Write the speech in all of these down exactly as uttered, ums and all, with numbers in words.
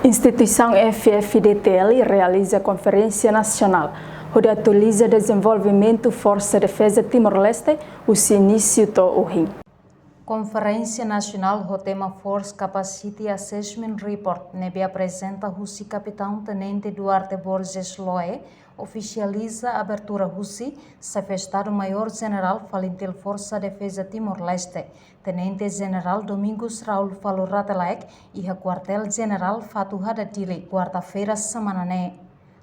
Instituisaun F F D T L realiza konferénsia nasionál hodi atualiza dezenvolvimentu Forsa Defeza Timor-Leste husi inísiu to'o ohin. Konferénsia nasionál ho tema Force Capacity Assessment Report ne'ebé aprezenta husi Kapitaun Tenente Duarte Borges Loi ofisializa abertura husi Xefe Estadu Maiór Jenerál FALINTIL Forsa Defeza Timor-Leste, Tenente Jenerál Domingos Raul Falur Rate Laek, iha Kuartél Jenerál Fatuhada, Dili, kuarta-feira semana ne'e.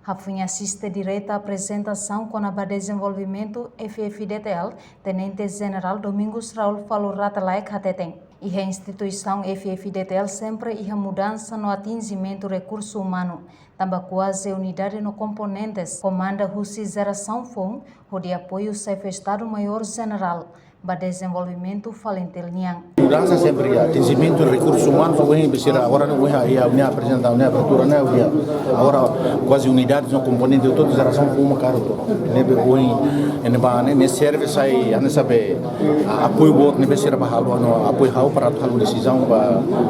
Hafoin asiste direta aprezentasaun kona-ba dezenvolvimentu F F D T L, Tenente Jenerál Domingos Raul Falur Rate Laek hateten, iha instituisaun F F D T L sempre iha mudansa no atinjimentu rekursu umanu, tanba kuaze unidade no komponentes komanda husi jerasaun foun hodi apoiu Xefe Estadu Maiór Jenerál ba dezenvolvimentu FALINTIL nian. Mudansa sempre iha, atinjimentu rekursu umanu, ohin besira agora ne'e ohin iha, ne'e aprezenta, ne'e abertura, ne'e iha. Agora kuaze unidade no komponente hotu jerasaun foun mak karu to'o. Ne'ebé ohin, ne'e ba, ne'e, ne'e serve sai, hanesan be, a-, apoiu boot ne'ebé sira bá halo, no apoiu ha'u para atu halo desizaun ba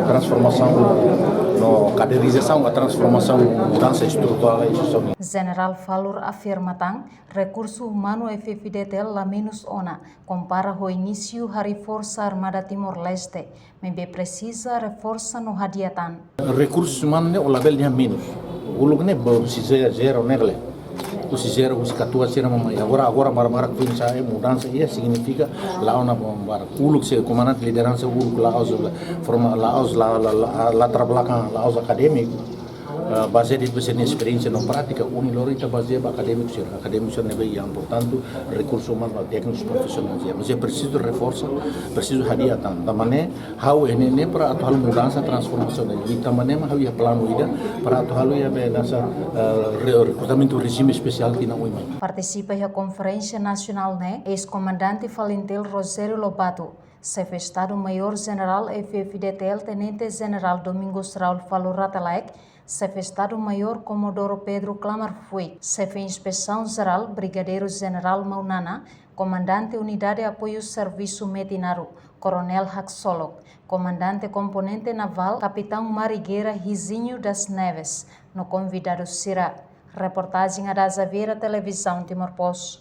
transformasaun, no kaderizasaun ba transformasaun, mudansa estruturál iha instituisaun. Jenerál Falur afirma tan, rekursu umanu F F D T L la menus ona, kompara ho inísiu harii Forsa Armada Timor-Leste, maibé presiza reforsa no hadi'a tan. Rekursu umanu ne'e labele dehan menus. Uluk ne'e ba husi ze-, zero ne'e le. Husi zero, husi katuas sira mak mai. Agora, agora barak-barak foin sa'e, mudansa iha, signifika la'o ona barak. Uluk se komandante lideransa uluk la'ós, forma la'ós, la, la, la, latar belakang la'ós akadémiku. Eh, bazeia de'it ba sira-nia esperiénsia no prátika, ohin loron ita bazeia ba akadémiku sira. Akadémiku sira ne'ebé iha, portantu, rekursu umanu ba téknikus profisionál sira. Mas é presizu reforsa, presizu hadi'a tan. Tanba ne'e, ha'u iha ne'e para atu halo mudansa, transformasaun. Tanba ne'e mak ha'u iha planu ida para atu halo iha be hanesan, eh, re-, rekrutamentu rejime espesiál tinan oin mai. Partisipa iha konferénsia nasionál ne'e, eis-komandante FALINTIL Rogério Lobato, Xefe Estadu Maiór Jenerál F F D T L Tenente Jenerál Domingos Raul Falur Rate Laek, Xefe Estadu Maiór Comodoro Pedro Klamar Fuik, Xefe Inspesaun Jerál Brigadeiru Jenerál Maunana, Komandante Unidade Apoiu Servisu Metinaro, Koronél Haksolok, Komandante Komponente Navál, Kapitaun Marigueira Higinio das Neves, no konvidadu sira. Reportajen Ada Xaviera, Televizaun Timor Post.